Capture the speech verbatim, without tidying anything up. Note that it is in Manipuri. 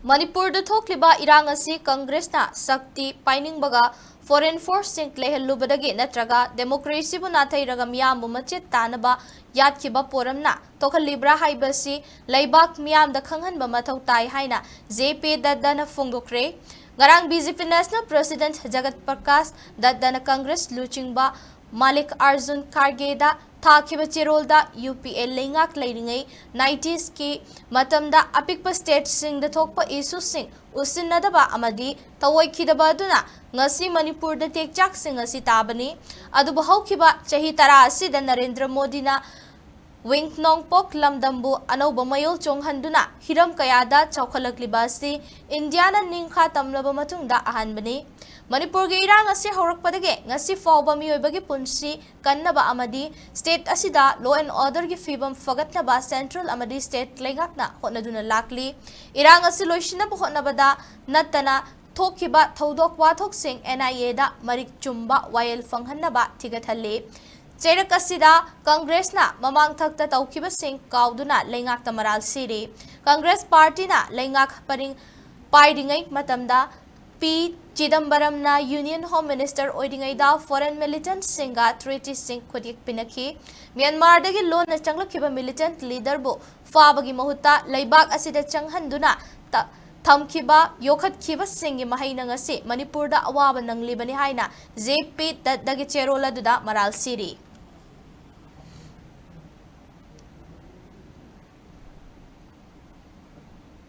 ꯃꯅꯤꯄꯨꯔꯗ ꯊꯣꯛꯂꯤꯕ ꯏꯔꯥꯡ ꯑꯁꯤ ꯀꯪꯒ꯭ꯔꯦꯁꯅ ꯁꯛꯇꯤ ꯄꯥꯏꯅꯤꯡꯕꯒ foreign forceꯁꯤꯡ ꯂꯩꯍꯜꯂꯨꯕꯗꯒꯤ ꯅꯠꯇ꯭ꯔꯒ democracyꯕꯨ ꯅꯥꯊꯩꯔꯒ ꯃꯤꯌꯥꯝꯕꯨ ꯃꯆꯦꯠ ꯇꯥꯅꯕ ꯌꯥꯠꯈꯤꯕ ꯄꯣꯔꯝꯅ ꯊꯣꯛꯍꯜꯂꯤꯕ꯭ꯔꯥ ꯍꯥꯏꯕꯁꯤ ꯂꯩꯕꯥꯛ ꯃꯤꯌꯥꯝꯗ ꯈꯪꯍꯟꯕ ꯃꯊꯧ ꯇꯥꯏ ꯍꯥꯏꯅ ꯖꯦ ꯄꯤ ꯗꯠꯇꯅ ꯐꯣꯡꯗꯣꯛꯈ꯭ꯔꯦ꯫ ꯉꯔꯥꯡ ꯕꯤ ꯖꯦ ꯄꯤ National President ꯖꯒꯠ ꯄ꯭ꯔꯀꯥꯁ ꯗꯠꯇꯅ ꯀꯪꯒ꯭ꯔꯦꯁ ꯂꯨꯆꯤꯡꯕ ꯃꯥꯂꯤꯛ ꯑꯥꯔꯖꯨꯟ ꯈꯥꯔꯒꯦꯗ ꯊꯥꯈꯤꯕ ꯆꯦꯔꯣꯜꯗ ꯌꯨ ꯄꯤ ꯑꯦ ꯂꯩꯉꯥꯛ ꯂꯩꯔꯤꯉꯩ nineties ꯀꯤ ꯃꯇꯝꯗ ꯑꯄꯤꯛꯄ stateꯁꯤꯡꯗ ꯊꯣꯛꯄ issueꯁꯤꯡ ꯎꯁꯤꯟꯅꯗꯕ ꯑꯃꯗꯤ ꯊꯧꯑꯣꯏꯈꯤꯗꯕ ꯑꯗꯨꯅ ꯉꯁꯤ ꯃꯅꯤꯄꯨꯔꯗ ꯇꯦꯛꯆꯥꯛꯁꯤꯡ ꯑꯁꯤ ꯇꯥꯕꯅꯤ꯫ ꯑꯗꯨꯕꯨ ꯍꯧꯈꯤꯕ ꯆꯍꯤ ꯇꯔꯥ ꯑꯁꯤꯗ ꯅꯔꯦꯟꯗ꯭ꯔ ꯃꯣꯗꯤꯅ ꯋꯤꯡ ꯅꯣꯡꯄꯣꯛ ꯂꯝꯗꯝꯕꯨ ꯑꯅꯧꯕ ꯃꯌꯣꯜ ꯆꯣꯡꯍꯟꯗꯨꯅ ꯍꯤꯔꯝ ꯀꯌꯥꯗ ꯆꯥꯎꯈꯠꯂꯛꯂꯤꯕ ꯑꯁꯤ ꯏꯟꯗꯤꯌꯥꯅ ꯅꯤꯡꯈꯥ ꯇꯝꯂꯕ ꯃꯇꯨꯡꯗ ꯑꯍꯥꯟꯕꯅꯤ꯫ ꯃꯅꯤꯄꯨꯔꯒꯤ ꯏꯔꯥꯡ ꯑꯁꯤ ꯍꯧꯔꯛꯄꯗꯒꯤ ꯉꯁꯤ ꯐꯥꯎꯕ ꯃꯤꯑꯣꯏꯕꯒꯤ ꯄꯨꯟꯁꯤ ꯀꯟꯅꯕ ꯑꯃꯗꯤ state ꯑꯁꯤꯗ law and orderꯒꯤ ꯐꯤꯕꯝ ꯐꯒꯠꯅꯕ central ꯑꯃꯗꯤ state ꯂꯩꯉꯥꯛꯅ ꯍꯣꯠꯅꯗꯨꯅ ꯂꯥꯛꯂꯤ꯫ ꯏꯔꯥꯡ ꯑꯁꯤ ꯂꯣꯏꯁꯤꯟꯅꯕ ꯍꯣꯠꯅꯕꯗ ꯅꯠꯇꯅ ꯊꯣꯛꯈꯤꯕ ꯊꯧꯗꯣꯛ ꯋꯥꯊꯣꯛꯁꯤꯡ N I Aꯗ ꯃꯔꯤꯛ ꯆꯨꯝꯕ ꯋꯥꯌꯦꯜ ꯐꯪꯍꯟꯅꯕ ꯊꯤꯒꯠꯍꯜꯂꯤ꯫ ꯆꯩꯔꯛ ꯑꯁꯤꯗ ꯀꯪꯒ꯭ꯔꯦꯁꯅ ꯃꯃꯥꯡ ꯊꯛꯇ ꯇꯧꯈꯤꯕꯁꯤꯡ ꯀꯥꯎꯗꯨꯅ ꯂꯩꯉꯥꯛꯇ ꯃꯔꯥꯜ ꯁꯤꯔꯤ꯫ ꯀꯪꯒ꯭ꯔꯦꯁ ꯄꯥꯔꯇꯤꯅ ꯂꯩꯉꯥꯛ ꯄꯔꯤꯡ ꯄꯥꯏꯔꯤꯉꯩ ꯃꯇꯝꯗ ꯄꯤ ꯆꯤꯗꯝꯕꯔꯝꯅ Union Home Minister ꯑꯣꯏꯔꯤꯉꯩꯗ foreign militantꯁꯤꯡꯒ treatyꯁꯤꯡ ꯈꯨꯠꯌꯦꯛ ꯄꯤꯅꯈꯤ꯫ ꯃ꯭ꯌꯥꯟꯃꯥꯔꯗꯒꯤ ꯂꯣꯟꯅ ꯆꯪꯂꯛꯈꯤꯕ militant leaderꯕꯨ ꯐꯥꯕꯒꯤ ꯃꯍꯨꯠꯇ ꯂꯩꯕꯥꯛ ꯑꯁꯤꯗ ꯆꯪꯍꯟꯗꯨꯅ ꯊꯝꯈꯤꯕ, ꯌꯣꯛꯈꯠꯈꯤꯕꯁꯤꯡꯒꯤ ꯃꯍꯩꯅ ꯉꯁꯤ ꯃꯅꯤꯄꯨꯔꯗ ꯑꯋꯥꯕ ꯅꯪꯂꯤꯕꯅꯤ ꯍꯥꯏꯅ ꯖꯦ ꯄꯤ ꯗꯠꯇꯒꯤ ꯆꯦꯔꯣꯜ ꯑꯗꯨꯗ ꯃꯔꯥꯜ ꯁꯤꯔꯤ꯫